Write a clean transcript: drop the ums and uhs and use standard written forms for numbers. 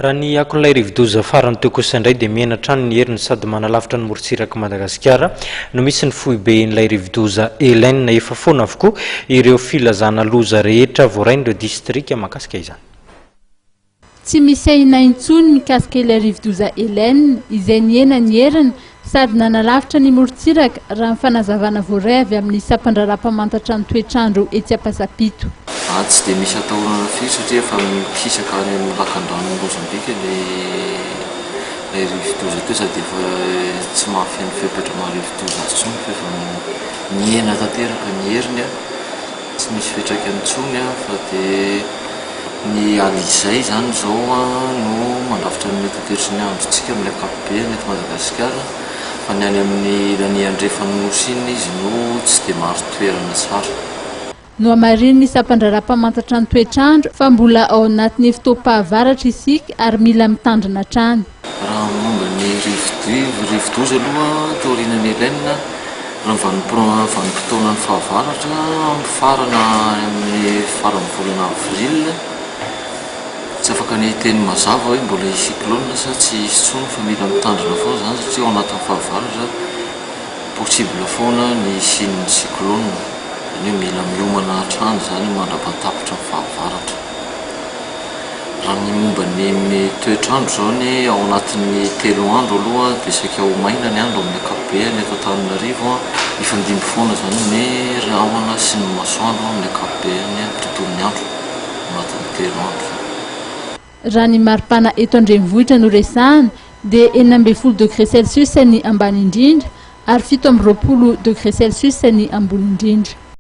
Raha ny akon'ilay rivodoza farany teo kosa indray dia mihena hatrany ny heriny sady manalavitra ny morontsirak'i Madagasikara no misy ny foiben'ilay rivodoza Helene. Efa foana avokoa ireo filazana loza rehetra voarain'ireo distrika mahakasika izany. Tsy misy ahiana intsony mikasika ilay rivodoza Helene izay nihena ny heriny sady nanalavitra ny morontsiraka, raha ny fanazavana voaray avy amin'ny sampandraharaha-mpamantatra ny toetr'andro etsy Ampasampito. Tsy dia misy atahorana firy satria efa mikisaka any amin'ny lakandranon'i Mozambika ilay rivodoza teo sady efa tsy mahafeno fepetra maha rivodoza azy intsony fa efa nihena tanteraka ny heriny, tsy misy fiantraikany intsony fa dia ny alizay izany izao no mandrafitra ny mety ho toetry ny androntsika amin'ny ankapobeny eto Madagasikara fa ny any amin'ny ilany andrefan'ny nosy iny izy no tsy dia marin-toerana tsara. Nohamarinin'ny sampandraharaha mpamantatra ny toetr'andro fa mbola ao anatin'ny fotoam-pahavaratra isika ary mila mitandrina hatrany. Raha ny momba ny rivodoza aloha taorianan'i Helene, raha ny vanim-potoanan'ny fahavaratra, mifarana any amin'ny faran'ny volana avril, tsy afaka ny hiteny mazava hoe mbola hisy cyclone sa tsy hisy intsony fa mila mitandrina foana izany satria ao anatin'ny fahavaratra possible foana ny hisian'ny cyclone, izany hoe mila miomana hatrany izany mandra-pahatapitra ny fahavaratra. Raha ny momba ny toetr'andro izao ny ao anatin'ny 3 andro aloha dia saika ho maina ny andro amin'ny ankapobeny eto Antananarivo. Hifandimby foana izany ny rahona sy ny masoandro amin'ny ankapobeny tontolon'ny andro ao anatin'ny 3 andro izany. Raha ny maripana eto an-drenivohitra no resahana dia 16 degré Celsius ny ambany indrindra ary 27 degré Celsius ny ambony indrindra.